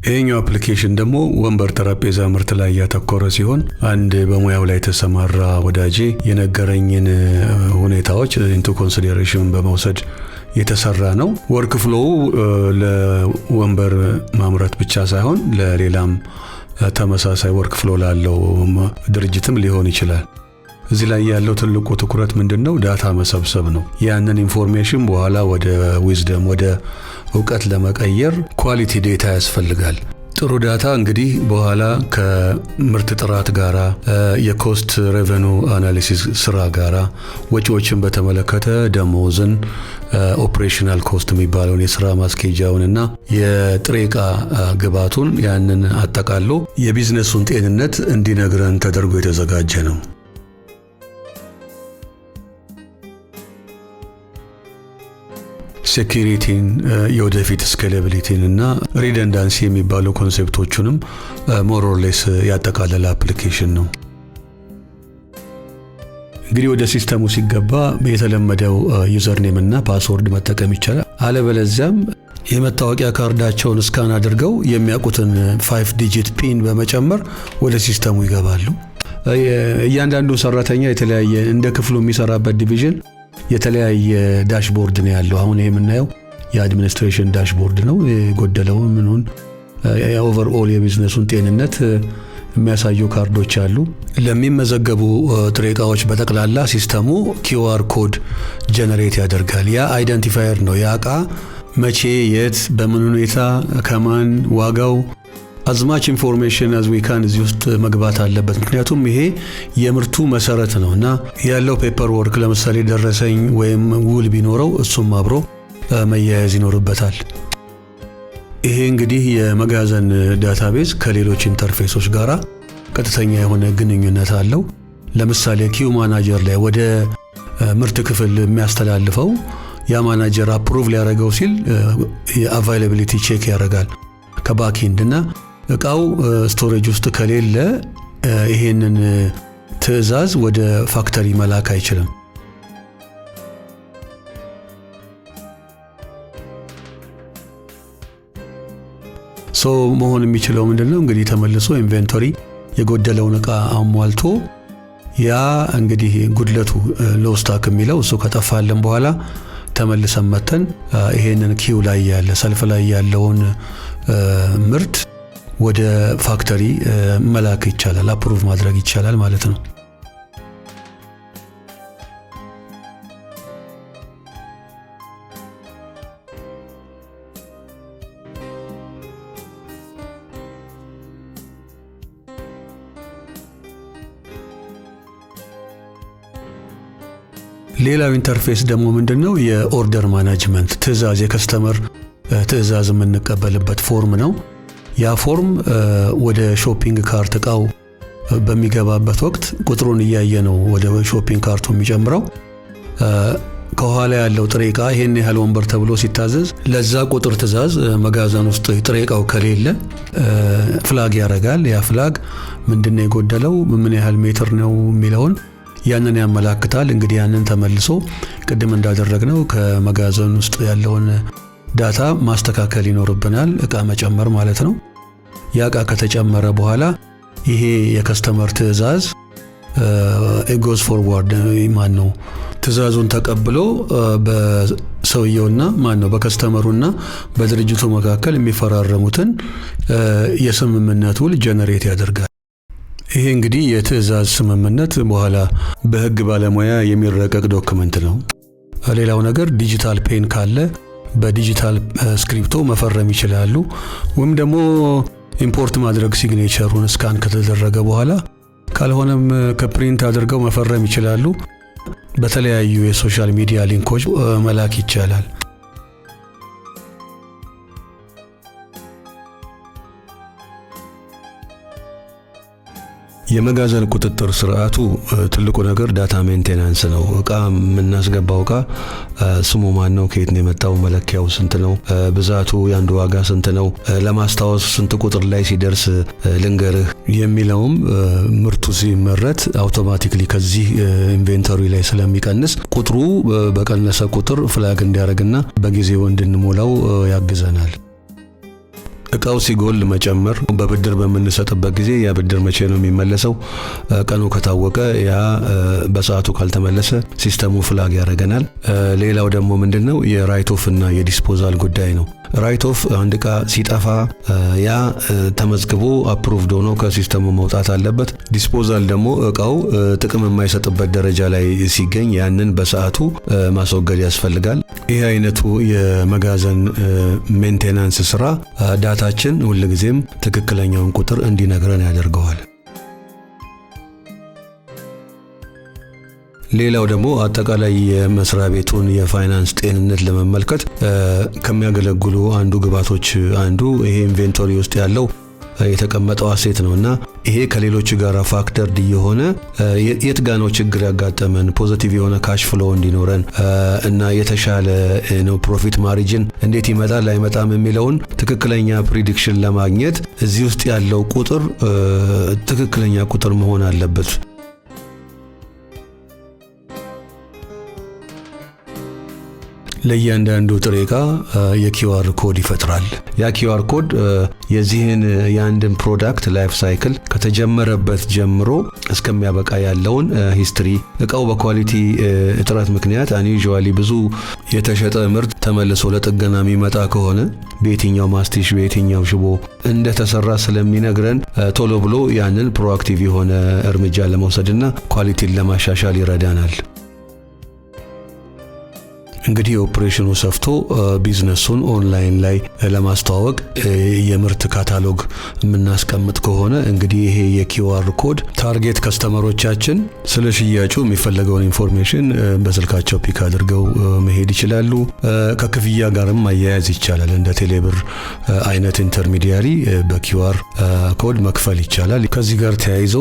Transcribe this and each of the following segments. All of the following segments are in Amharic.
ይሄኛው application ደግሞ ወንበር፣ ጠረጴዛ ምርት ላይ ያተኮረ ሲሆን አንድ በሙያው ላይ የተሰማራ ወዳጄ የነገረኝን ሁኔታዎች into consideration በመውሰድ የተሰራ ነው። Workflow ው ለወንበር ማምረት ብቻ ሳይሆን ለሌላም ተመሳሳይ workflow ላለው ድርጅትም ሊሆን ይችላል። እዚህ ላይ ያለው ትልቁ ትኩረት ምንድን ነው? Data መሰብሰብ ነው። ያንን information በኋላ ወደ wisdom፣ ወደ እውቀት ለመቀየር quality data ያስፈልጋል። ጥሩ data እንግዲህ በኋላ ከምርት ጥራት ጋራ፣ የ cost revenue analysis ስራ ጋራ፣ ወጪዎችን በተመለከተ ደሞዝን፣ operational cost የሚባለውን የስራ ማስኬጃውን እና የጥሬ ዕቃ ግብዓቱን ያንን አጠቃሎ የቢዝነሱን ጤንነት እንዲነግረን ተደርጎ የተዘጋጀ ነው። Security ን፣ የወደፊት scalability ን እና redundancy የሚባሉ concept ኦቹንም more or less ያጠቃለለ application ነው። እንግዲህ ወደ system ኡ ሲገባ የተለመደው username እና password መጠቀም ይቻላል። አለበለዚያም የመታወቂያ ካርዳቸውን scan አድርገው የሚያውቁትን 5 digit PIN በመጨመር ወደ system ኡ ይገባሉ። እያንዳንዱ ሰራተኛ የተለያየ፣ እንደ ክፍሉ የሚሰራበት division የተለያየ dashboard ነው ያለው። አሁን ይሄ የምናየው የ administration dashboard ነው። የጎደለውን ምኑን overall የቢዝነሱን ጤንነት የሚያሳዩ ካርዶች አሉ። ለሚመዘገቡ ጥሬ እቃዎች በጠቅላላ system ኡ QR code generate ያደርጋል። ያ identifier ነው። ያ እቃ መቼ፣ የት፣ በምን ሁኔታ፣ ከማን፣ ዋጋው፣ as much information as we can እዚህ ውስጥ መግባት አለበት። ምክንያቱም ይሄ የምርቱ መሰረት ነው እና ያለው paperwork ለምሳሌ ደረሰኝ ወይም ውል ቢኖረው እሱም አብሮ መያያዝ ይኖርበታል። ይሄ እንግዲህ የመጋዘን database ከሌሎች interface ኦች ጋራ ቀጥተኛ የሆነ ግንኙነት አለው። ለምሳሌ queue manager ላይ ወደ ምርት ክፍል የሚያስተላልፈው ያ manager approve ሊያደርገው ሲል የ availability check ያደርጋል ከ backend እና እቃው storage ውስጥ ከሌለ ይሄንን ትዕዛዝ ወደ factory መላክ አይችልም። So መሆን የሚችለው ምንድን ነው? እንግዲህ ተመልሶ inventory የጎደለውን እቃ አሟልቶ ያ እንግዲህ ጉድለቱ low stock የሚለው እሱ ከጠፋልን በኋላ ተመልሰን መተን ይሄንን queue ላይ ያለ፣ ሰልፍ ላይ ያለውን ምርት ወደ factory መላክ ይቻላል፣ approve ማድረግ ይቻላል ማለት ነው። ሌላው interface ደግሞ ምንድን ነው? የ order management ትዕዛዝ፣ የ customer ትዕዛዝ የምንቀበልበት form ነው። ያ form ወደ shopping cart እቃው በሚገባበት ወቅት ቁጥሩን እያየ ነው ወደ shopping cart ኡ የሚጨምረው። ከኋላ ያለው ጥሬ ዕቃ ይሄን ያህል ወንበር ተብሎ ሲታዘዝ ለዛ ቁጥር ትዕዛዝ መጋዘን ውስጥ ጥሬ ዕቃው ከሌለ flag ያደርጋል። ያ flag ምንድነው የጎደለው፣ ምን ያህል ሜትር ነው የሚለውን ያንን ያመላክታል። እንግዲህ ያንን ተመልሶ ቅድም እንዳደረግነው ከመጋዘን ውስጥ ያለውን data ማስተካከል ይኖርብናል፣ እቃ መጨመር ማለት ነው። ያ እቃ ከተጨመረ በኋላ ይሄ የ customer ትዕዛዝ goes forward፣ ማን ነው ትዕዛዙን ተቀብሎ በሰውየውና ማን ነው በ customer ኡና በድርጅቱ መካከል የሚፈራረሙትን የስምምነት ውል generate ያደርጋል። ይሄ እንግዲህ የትዕዛዝ ስምምነት በኋላ በሕግ ባለሙያ የሚረቀቅ document ነው። ሌላው ነገር digital pen ካለ በዲጂታል ስክሪፕቶ መፈረም ይችላሉ። ወይም ደግሞ import ማድረግ signature ኡን scan ከተደረገ በኋላ፣ ካልሆነም ከ print አድርገው መፈረም ይችላሉ። በተለያዩ የ social media link ኦች መላክ ይቻላል። የመጋዘን ቁጥጥር ስርዓቱ ትልቁ ነገር data maintenance ነው። እቃ የምናስገባው እቃ ስሙ ማን ነው፣ ከየት ነው የመጣው፣ መለኪያው ስንት ነው፣ ብዛቱ፣ የአንዱ ዋጋ ስንት ነው፣ ለማስታወስ ስንት ቁጥር ላይ ሲደርስ ልንገርህ የሚለውም ምርቱ ሲመረት automatically ከዚህ inventory ላይ ስለሚቀንስ ቁጥሩ በቀነሰ ቁጥር flag እንዲያደርግና በጊዜው እንድንሞላው ያግዘናል። እቃው ሲጎል መጨመር፣ በብድር በምንሰጥበት ጊዜ ያ ብድር መቼ ነው የሚመለሰው? ቀኑ ከታወቀ ያ በሰዓቱ ካልተመለሰ system ኡ flag ያደርገናል። ሌላው ደግሞ ምንድነው የ write off እና የ disposal ጉዳይ ነው። Write off አንድ እቃ ሲጠፋ ያ ተመዝግቦ approved ሆኖ ከ system ኡ መውጣት አለበት። Disposal ደግሞ እቃው ጥቅም የማይሰጥበት ደረጃ ላይ ሲገኝ ያንን በሰዓቱ ማስወገድ ያስፈልጋል። ይህ አይነቱ የመጋዘን maintenance ስራ data ችን ሁልጊዜም ትክክለኛውን ቁጥር እንዲነግረን ያደርገዋል። ሌላው ደግሞ አጠቃላይ የመስሪያ ቤቱን የፋይናንስ ጤንነት ለመመልከት ከሚያገለግሉ አንዱ ግብዓቶች አንዱ ይሄ inventory ውስጥ ያለው የተቀመጠው asset ነው እና ይሄ ከሌሎች ጋር factored እየሆነ የት ጋ ነው ችግር ያጋጠመን positive የሆነ cash flow እንዲኖረን እና የተሻለ ነው profit margin እንዴት ይመጣል አይመጣም የሚለውን ትክክለኛ prediction ለማግኘት እዚህ ውስጥ ያለው ቁጥር ትክክለኛ ቁጥር መሆን አለበት። ለእያንዳንዱ ጥሬ ዕቃ የ QR code ይፈጥራል። ያ QR code የዚህን የአንድን product life cycle ከተጀመረበት ጀምሮ እስከሚያበቃ ያለውን history፣ እቃው በ quality እጥረት ምክንያት unusually ብዙ የተሸጠ ምርት ተመልሶ ለጥገና የሚመጣ ከሆነ በየትኛው ማስቲሽ በየትኛው ሽቦ እንደተሰራ ስለሚነግረን ቶሎ ብሎ ያንን proactive የሆነ እርምጃ ለመውሰድና quality ን ለማሻሻል ይረዳናል። እንግዲህ ኦፕሬሽኑ ሰፍቶ business ኡን online ላይ ለማስተዋወቅ የምርት ካታሎግ የምናስቀምጥ ከሆነ እንግዲህ ይሄ የ QR code target customer ኦቻችን ስለ ሽያጩ የሚፈለገውን information በስልካቸው pick አድርገው መሄድ ይችላሉ። ከክፍያ ጋርም ማያያዝ ይቻላል። እንደ ቴሌብር አይነት intermediary በ QR code መክፈል ይቻላል። ከዚህ ጋር ተያይዞ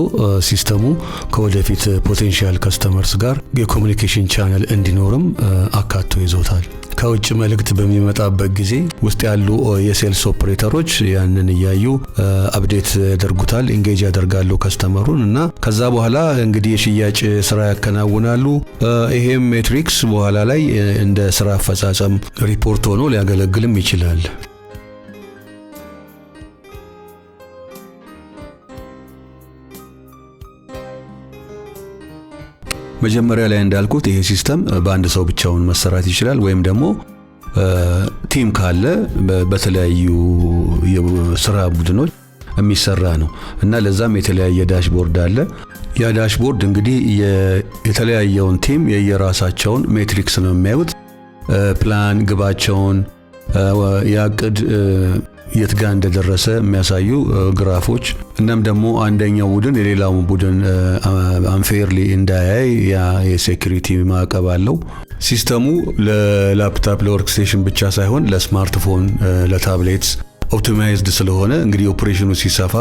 system ኡ ከወደፊት potential customers ጋር የ communication channel እንዲኖርም አካቶ ይዞታል። ከውጭ መልእክት በሚመጣበት ጊዜ ውስጥ ያሉ የ sales operator ኦች ያንን እያዩ update ያደርጉታል፣ engage ያደርጋሉ customer ኡን እና ከዛ በኋላ እንግዲህ የሽያጭ ስራ ያከናውናሉ። ይሄም metrics በኋላ ላይ እንደ ስራ አፈጻጸም ሪፖርት ሆኖ ሊያገለግልም ይችላል። መጀመሪያ ላይ እንዳልኩት ይሄ system በአንድ ሰው ብቻውን መሰራት ይችላል፣ ወይም ደግሞ team ካለ በተለያዩ የስራ ቡድኖች የሚሰራ ነው እና ለዛም የተለያየ dashboard አለ። ያ dashboard እንግዲህ የተለያየውን team የየራሳቸውን metrics ነው የሚያዩት። ፕላን ግባቸውን፣ የእቅድ የት ጋር እንደደረሰ የሚያሳዩ graph ኦች፣ እናም ደግሞ አንደኛው ቡድን የሌላውን ቡድን unfairly እንዳያይ ያ የ security ማዕቀብ አለው። System ኡ ለ laptop ለ workstation ብቻ ሳይሆን ለ smartphone፣ ለ tablets optimized ስለሆነ እንግዲህ ኦፕሬሽኑ ሲሰፋ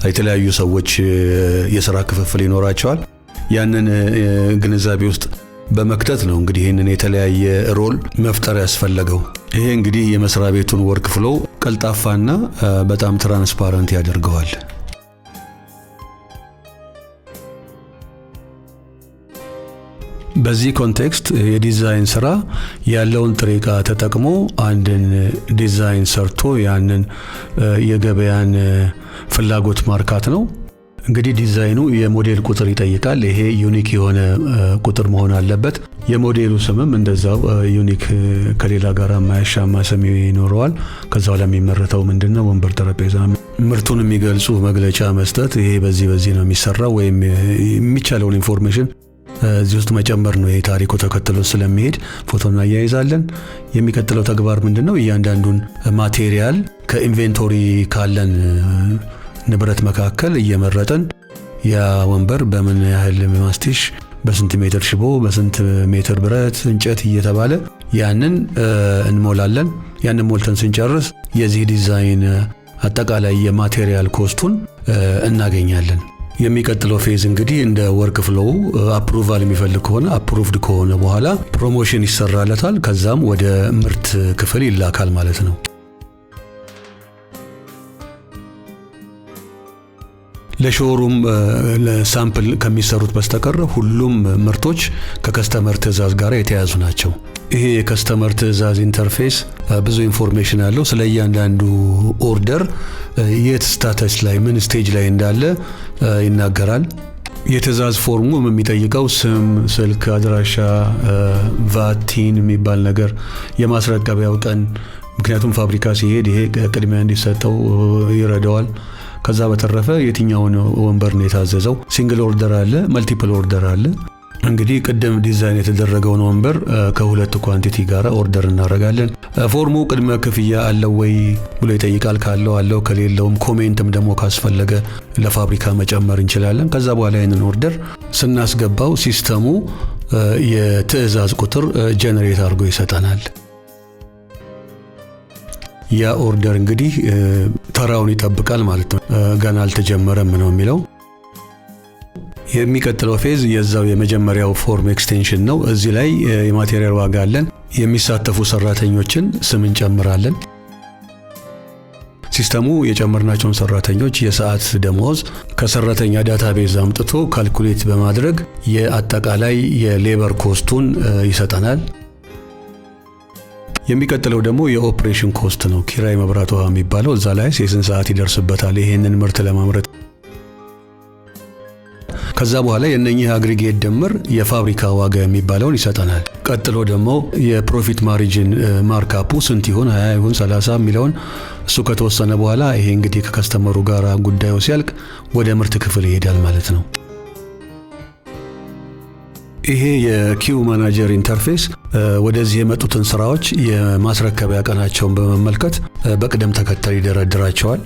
የተለያዩ ሰዎች የስራ ክፍፍል ይኖራቸዋል። ያንን ግንዛቤ ውስጥ በመክተት ነው እንግዲህ ይህንን የተለያየ role መፍጠር ያስፈለገው። ይሄ እንግዲህ የመስሪያ ቤቱን workflow ቀልጣፋና በጣም transparent ያደርገዋል። በዚህ context የዲዛይን ስራ ያለውን ጥሬ ዕቃ ተጠቅሞ አንድን ዲዛይን ሰርቶ ያንን የገበያን ፍላጎት ማርካት ነው። እንግዲህ ዲዛይኑ የሞዴል ቁጥር ይጠይቃል። ይሄ unique የሆነ ቁጥር መሆን አለበት። የሞዴሉ ስምም እንደዛው unique ከሌላ ጋር የማያሻማ ስም ይኖረዋል። ከዛ በኋላ የሚመረተው ምንድነው? ወንበር፣ ጠረጴዛ። ምርቱን የሚገልጹ መግለጫ መስጠት፣ ይሄ በዚህ በዚህ ነው የሚሰራው ወይም የሚቻለውን information እዚህ ውስጥ መጨመር ነው። ይሄ ታሪኩ ተከትሎ ስለሚሄድ ፎቶ እናያይዛለን። የሚቀጥለው ተግባር ምንድነው? እያንዳንዱን material ከ inventory ካለን ንብረት መካከል እየመረጥን ያ ወንበር በምን ያህል ማስቲሽ፣ በስንት ሜትር ሽቦ፣ በስንት ሜትር ብረት፣ እንጨት እየተባለ ያንን እንሞላለን። ያንን ሞልተን ስንጨርስ የዚህ ዲዛይን አጠቃላይ የ material cost ኡን እናገኛለን። የሚቀጥለው phase እንግዲህ እንደ workflow approval የሚፈልግ ከሆነ approved ከሆነ በኋላ promotion ይሰራለታል። ከዛም ወደ ምርት ክፍል ይላካል ማለት ነው። ለ showroom ለ sample ከሚሰሩት በስተቀር ሁሉም ምርቶች ከ customer ትዕዛዝ ጋር የተያያዙ ናቸው። ይሄ የ customer ትዕዛዝ interface ብዙ information አለው። ስለ እያንዳንዱ order የት status ላይ፣ ምን stage ላይ እንዳለ ይናገራል። የትዕዛዝ ፎርሙ የሚጠይቀው ስም፣ ስልክ፣ አድራሻ፣ VAT፣ TIN የሚባል ነገር፣ የማስረከቢያው ቀን፣ ምክንያቱም ፋብሪካ ሲሄድ ይሄ ቅድሚያ እንዲሰጠው ይረዳዋል። ከዛ በተረፈ የትኛውን ወንበር ነው የታዘዘው። Single order አለ፣ multiple order አለ። እንግዲህ ቅድም ዲዛይን የተደረገውን ወንበር ከሁለት quantity ጋር order እናደርጋለን። ፎርሙ ቅድመ ክፍያ አለው ወይ ብሎ ይጠይቃል። ካለው አለው፣ ከሌለውም comment ም ደግሞ ካስፈለገ ለፋብሪካ መጨመር እንችላለን። ከዛ በኋላ ይህንን order ስናስገባው system ኡ የትዕዛዝ ቁጥር generate አድርጎ ይሰጠናል። ያ order እንግዲህ ተራውን ይጠብቃል ማለት ነው። ገና አልተጀመረም ነው የሚለው። የሚቀጥለው phase የዛው የመጀመሪያው form extension ነው። እዚህ ላይ የ material ዋጋ አለን። የሚሳተፉ ሰራተኞችን ስም እንጨምራለን። System ኡ የጨመርናቸውን ሰራተኞች የሰዓት ደሞዝ ከሰራተኛ database አምጥቶ calculate በማድረግ የአጠቃላይ የ labor cost ኡን ይሰጠናል። የሚቀጥለው ደግሞ የ operation cost ነው። ኪራይ፣ መብራት፣ ውሃ የሚባለው እዛ ላይ የስንት ሰዓት ይደርስበታል ይሄንን ምርት ለማምረት። ከዛ በኋላ የነኚህ aggregate ድምር የፋብሪካ ዋጋ የሚባለውን ይሰጠናል። ቀጥሎ ደግሞ የ profit margin markup ኡ ስንት ይሁን፣ 20 ይሁን 30 የሚለውን እሱ ከተወሰነ በኋላ ይሄ እንግዲህ ከ customer ኡ ጋር ጉዳዩ ሲያልቅ ወደ ምርት ክፍል ይሄዳል ማለት ነው። ይሄ የ queue manager interface ወደዚህ የመጡትን ስራዎች የማስረከቢያ ቀናቸውን በመመልከት በቅደም ተከተል ይደረድራቸዋል።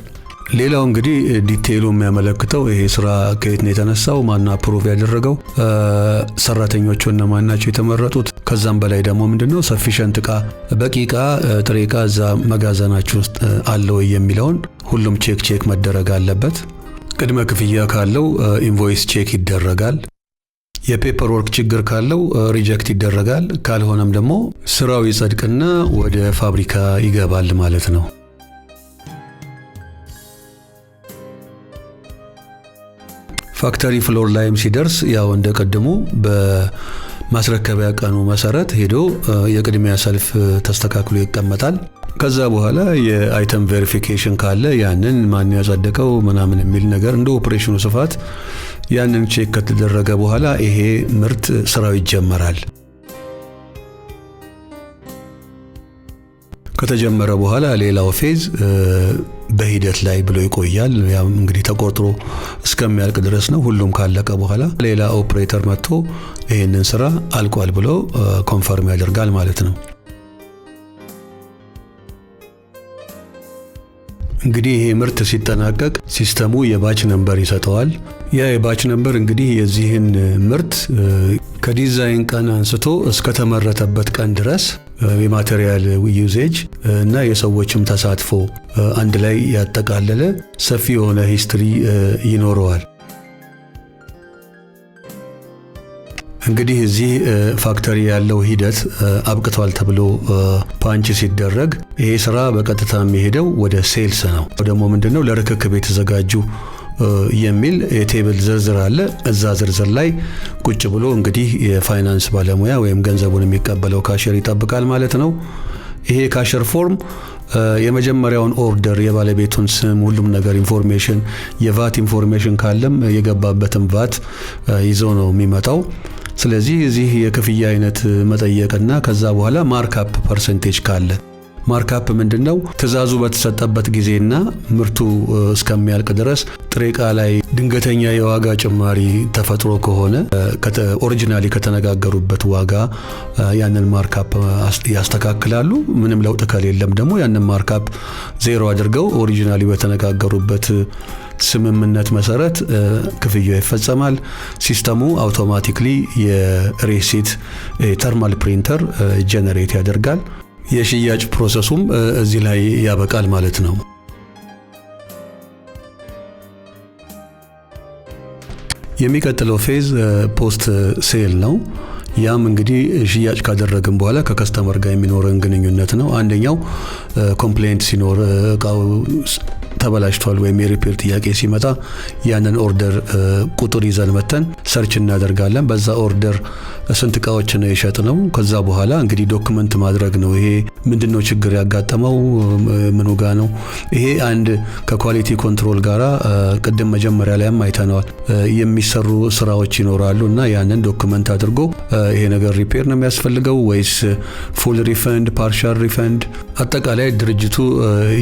ሌላው እንግዲህ detail ኡ የሚያመለክተው ይሄ ስራ ከየት ነው የተነሳው፣ ማን approve ያደረገው፣ ሰራተኞቹ እነማን ናቸው የተመረጡት፣ ከዛም በላይ ደግሞ ምንድነው sufficient እቃ፣ በቂ እቃ፣ ጥሬ እቃ እዛ መጋዘናችሁ ውስጥ አለ ወይ የሚለውን ሁሉም check መደረግ አለበት። ቅድመ ክፍያ ካለው invoice check ይደረጋል። የ paper work ችግር ካለው reject ይደረጋል። ካልሆነም ደግሞ ስራው ይጸድቅና ወደ ፋብሪካ ይገባል ማለት ነው። Factory floor ላይም ሲደርስ ያው እንደ ቀድሞ በማስረከቢያ ቀኑ መሰረት ሄዶ የቅድሚያ ሰልፍ ተስተካክሎ ይቀመጣል። ከዛ በኋላ የ item verification ካለ ያንን ማን ያጸደቀው ምናምን የሚል ነገር እንደ ኦፕሬሽኑ ስፋት ያንን check ከተደረገ በኋላ ይሄ ምርት ስራው ይጀመራል። ከተጀመረ በኋላ ሌላው phase በሂደት ላይ ብሎ ይቆያል። ያም እንግዲህ ተቆጥሮ እስከሚያልቅ ድረስ ነው። ሁሉም ካለቀ በኋላ ሌላ ኦፕሬተር መጥቶ ይሄንን ስራ አልቋል ብሎ confirm ያደርጋል ማለት ነው። እንግዲህ ይሄ ምርት ሲጠናቀቅ system ኡ የ batch number ይሰጠዋል። ያ የ batch number እንግዲህ የዚህን ምርት ከዲዛይን ቀን አንስቶ እስከ ተመረተበት ቀን ድረስ የ material usage እና የሰዎችም ተሳትፎ አንድ ላይ ያጠቃለለ ሰፊ የሆነ history ይኖረዋል። እንግዲህ እዚህ factory ያለው ሂደት አብቅቷል ተብሎ punch ሲደረግ ይሄ ስራ በቀጥታ የሚሄደው ወደ sales ነው። ደግሞ ምንድነው ለርክክብ የተዘጋጁ የሚል የ table ዝርዝር አለ። እዛ ዝርዝር ላይ ቁጭ ብሎ እንግዲህ የፋይናንስ ባለሙያ ወይም ገንዘቡን የሚቀበለው cashier ይጠብቃል ማለት ነው። ይሄ cashier form የመጀመሪያውን order፣ የባለቤቱን ስም፣ ሁሉም ነገር information፣ የ VAT information ካለም የገባበትን ቫት ይዞ ነው የሚመጣው። ስለዚህ እዚህ የክፍያ አይነት መጠየቅና ከዛ በኋላ markup percentage ካለ፣ markup ምንድነው? ትዕዛዙ በተሰጠበት ጊዜና ምርቱ እስከሚያልቅ ድረስ ጥሬ ዕቃ ላይ ድንገተኛ የዋጋ ጭማሪ ተፈጥሮ ከሆነ originally ከተነጋገሩበት ዋጋ ያንን markup ያስተካክላሉ። ምንም ለውጥ ከሌለም ደግሞ ያንን markup ዜሮ አድርገው originally በተነጋገሩበት ስምምነት መሰረት ክፍያው ይፈጸማል። System ኡ automatically የ receipt thermal printer generate ያደርጋል። የሽያጭ process ኡም እዚህ ላይ ያበቃል ማለት ነው። የሚቀጥለው phase post sale ነው። ያም እንግዲህ ሽያጭ ካደረግን በኋላ ከ customer ጋር የሚኖረን ግንኙነት ነው። አንደኛው complaint ሲኖር እቃው ተበላሽቷል ወይም የ repair ጥያቄ ሲመጣ ያንን order ቁጥር ይዘን መተን search እናደርጋለን። በዛ order ስንት እቃዎች ነው የሸጥነው። ከዛ በኋላ እንግዲህ document ማድረግ ነው። ይሄ ምንድነው ችግር ያጋጠመው፣ ምኑ ጋ ነው? ይሄ አንድ ከ quality control ጋራ ቅድም መጀመሪያ ላይም አይተነዋል፣ የሚሰሩ ስራዎች ይኖራሉ እና ያንን document አድርጎ ይሄ ነገር repair ነው የሚያስፈልገው ወይስ full refund፣ partial refund፣ አጠቃላይ ድርጅቱ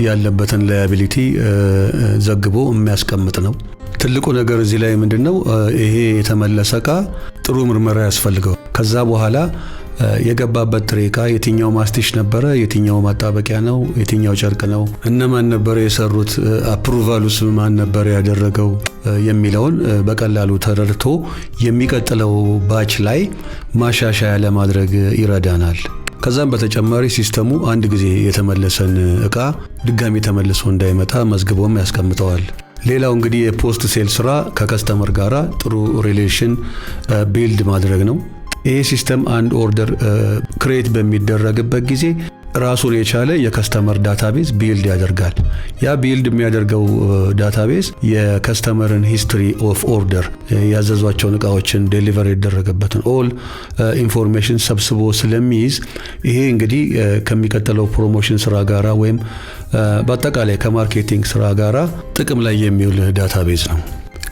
ያለበትን liability ዘግቦ የሚያስቀምጥ ነው። ትልቁ ነገር እዚህ ላይ ምንድነው? ይሄ የተመለሰ እቃ ጥሩ ምርመራ ያስፈልገዋል። ከዛ በኋላ የገባበት ጥሬ እቃ የትኛው ማስቲሽ ነበረ፣ የትኛው ማጣበቂያ ነው፣ የትኛው ጨርቅ ነው፣ እነማን ነበረ የሰሩት፣ approval ኡስ ማን ነበረ ያደረገው የሚለውን በቀላሉ ተረድቶ የሚቀጥለው batch ላይ ማሻሻያ ለማድረግ ይረዳናል። ከዛም በተጨማሪ system ኡ አንድ ጊዜ የተመለሰን እቃ ድጋሚ ተመልሶ እንዳይመጣ መዝግቦም ያስቀምጠዋል። ሌላው እንግዲህ የ post sale ስራ ከ customer ጋራ ጥሩ relation build ማድረግ ነው። ይሄ system አንድ order create በሚደረግበት ጊዜ ራሱን የቻለ የ customer database build ያደርጋል። ያ build የሚያደርገው database የ customer ን history of order፣ ያዘዟቸውን እቃዎችን፣ delivery የተደረገበትን all information ሰብስቦ ስለሚይዝ ይሄ እንግዲህ ከሚቀጥለው promotion ስራ ጋራ ወይም በአጠቃላይ ከ marketing ስራ ጋራ ጥቅም ላይ የሚውል database ነው።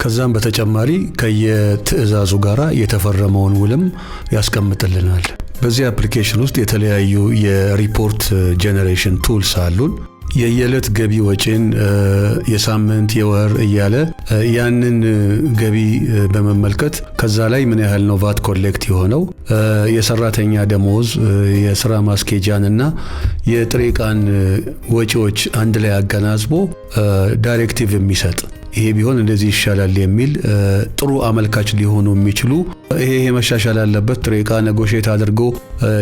ከዛም በተጨማሪ ከየትዕዛዙ ጋራ የተፈረመውን ውልም ያስቀምጥልናል። በዚህ application ውስጥ የተለያዩ የ report generation tools አሉን። የየዕለት ገቢ ወጪን፣ የሳምንት፣ የወር እያለ ያንን ገቢ በመመልከት ከዛ ላይ ምን ያህል ነው VAT collect የሆነው፣ የሰራተኛ ደሞዝ፣ የስራ ማስኬጃን እና የጥሬ ዕቃን ወጪዎች አንድ ላይ አገናዝቦ directive የሚሰጥ፣ ይሄ ቢሆን እንደዚህ ይሻላል የሚል፣ ጥሩ አመልካች ሊሆኑ የሚችሉ፣ ይሄ መሻሻል አለበት፣ ጥሬ ዕቃ negotiate አድርጎ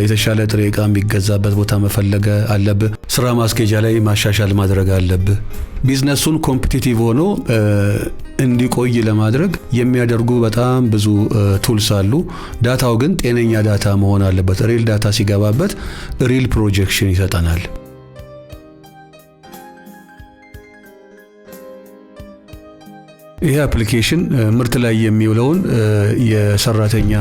የተሻለ ጥሬ ዕቃ የሚገዛበት ቦታ መፈለግ አለብህ፣ ስራ ማስኬጃ ላይ ማሻሻል ማድረግ አለብህ። Business ኡን competitive ሆኖ እንዲቆይ ለማድረግ የሚያደርጉ በጣም ብዙ tools አሉ። Data ው ግን ጤነኛ data መሆን አለበት። Real data ሲገባበት real projection ይሰጠናል። ይህ application ምርት ላይ የሚውለውን የሰራተኛ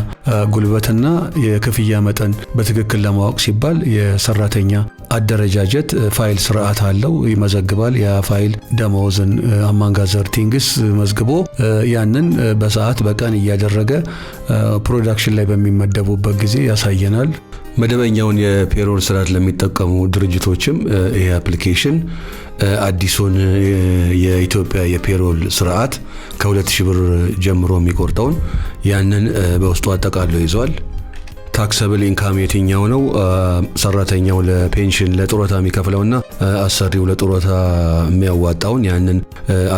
ጉልበትና የክፍያ መጠን በትክክል ለማወቅ ሲባል የሰራተኛ አደረጃጀት ፋይል ስርዓት አለው፣ ይመዘግባል። ያ ፋይል ደመወዝን among other things መዝግቦ ያንን በሰዓት፣ በቀን እያደረገ production ላይ በሚመደቡበት ጊዜ ያሳየናል። መደበኛውን የ payroll ስርዓት ለሚጠቀሙ ድርጅቶችም ይሄ application አዲሱን የኢትዮጵያ የ payroll ስርዓት ከ2000 ብር ጀምሮ የሚቆርጠውን ያንን በውስጡ አጠቃሎ ይዟል። Taxable income የትኛው ነው? ሰራተኛው ለ pension፣ ለጡረታ የሚከፍለውና አሰሪው ለጡረታ የሚያዋጣውን ያንን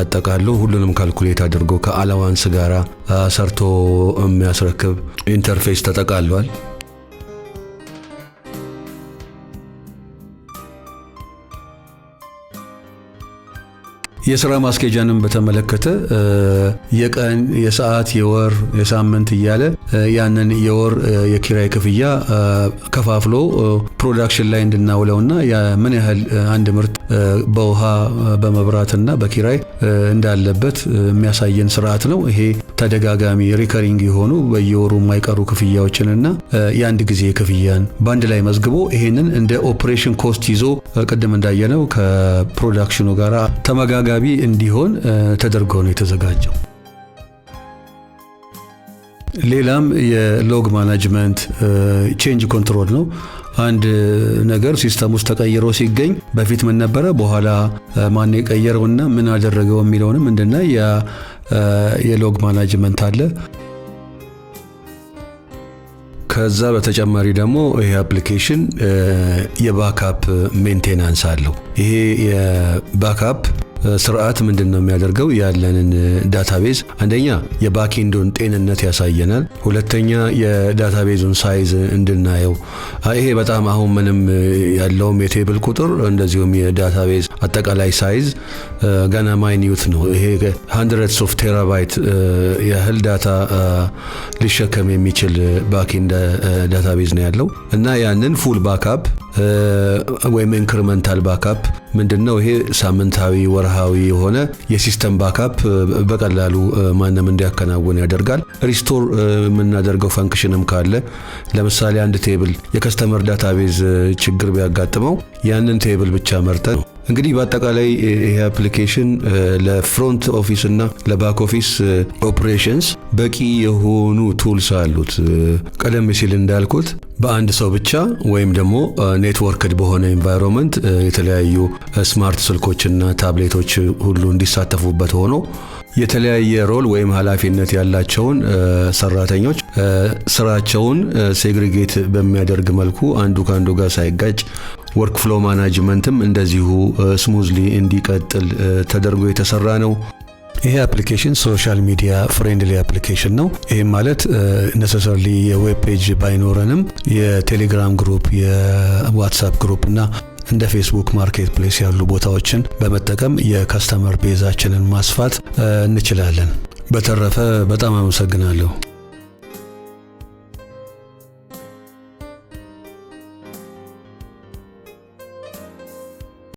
አጠቃሎ ሁሉንም calculate አድርጎ ከ allowance ጋራ ሰርቶ የሚያስረክብ interface ተጠቃሏል። የስራ ማስኬጃንም በተመለከተ የቀን፣ የሰዓት፣ የወር፣ የሳምንት እያለ ያንን የወር የኪራይ ክፍያ ከፋፍሎ production ላይ እንድናውለውና ምን ያህል አንድ ምርት በውሃ፣ በመብራትና በኪራይ እንዳለበት የሚያሳየን ስርዓት ነው። ይሄ ተደጋጋሚ recurring የሆኑ በየወሩ የማይቀሩ ክፍያዎችንና የአንድ ጊዜ ክፍያን በአንድ ላይ መዝግቦ ይሄንን እንደ operation cost ይዞ ቅድም እንዳየነው ከ production ኑ ጋር ተመጋጋቢ እንዲሆን ተደርጎ ነው የተዘጋጀው። ሌላም የ log management፣ change control ነው። አንድ ነገር system ውስጥ ተቀይሮ ሲገኝ በፊት ምን ነበረ፣ በኋላ ማን የቀየረውና ምን አደረገው የሚለውንም እንድናይ የ log management አለ። ከዛ በተጨማሪ ደግሞ ይሄ application የ backup maintenance አለው። ይሄ የ backup ስርዓት ምንድን ነው የሚያደርገው? ያለንን database አንደኛ የ backend ኡን ጤንነት ያሳየናል። ሁለተኛ የ database ኡን size እንድናየው፣ ይሄ በጣም አሁን ምንም ያለውም የ table ቁጥር እንደዚሁም የ database አጠቃላይ size ገና minute ነው። ይሄ hundreds of terabyte ያህል data ሊሸከም የሚችል backend database ነው ያለው። እና ያንን full backup ወይም incremental backup ምንድን ነው? ይሄ ሳምንታዊ፣ ወርሃዊ የሆነ የ system backup በቀላሉ ማንም እንዲያከናውን ያደርጋል። Restore የምናደርገው function ም ካለ፣ ለምሳሌ አንድ table የ customer database ችግር ቢያጋጥመው ያንን table ብቻ መርጠን። እንግዲህ በአጠቃላይ ይሄ application ለ front office እና ለ back office operations በቂ የሆኑ tools አሉት። ቀደም ሲል እንዳልኩት በአንድ ሰው ብቻ ወይም ደግሞ networked በሆነ environment የተለያዩ smart ስልኮችና ታብሌቶች ሁሉ እንዲሳተፉበት ሆኖ የተለያየ role ወይም ኃላፊነት ያላቸውን ሰራተኞች ስራቸውን segregate በሚያደርግ መልኩ አንዱ ከአንዱ ጋር ሳይጋጭ workflow management ም እንደዚሁ smoothly እንዲቀጥል ተደርጎ የተሰራ ነው። ይሄ application social media friendly application ነው። ይህም ማለት necessarily የ web page ባይኖረንም የቴሌግራም group፣ የዋትሳፕ group እና እንደ ፌስቡክ Marketplace ያሉ ቦታዎችን በመጠቀም የ customer base ኣችንን ማስፋት እንችላለን። በተረፈ በጣም አመሰግናለሁ።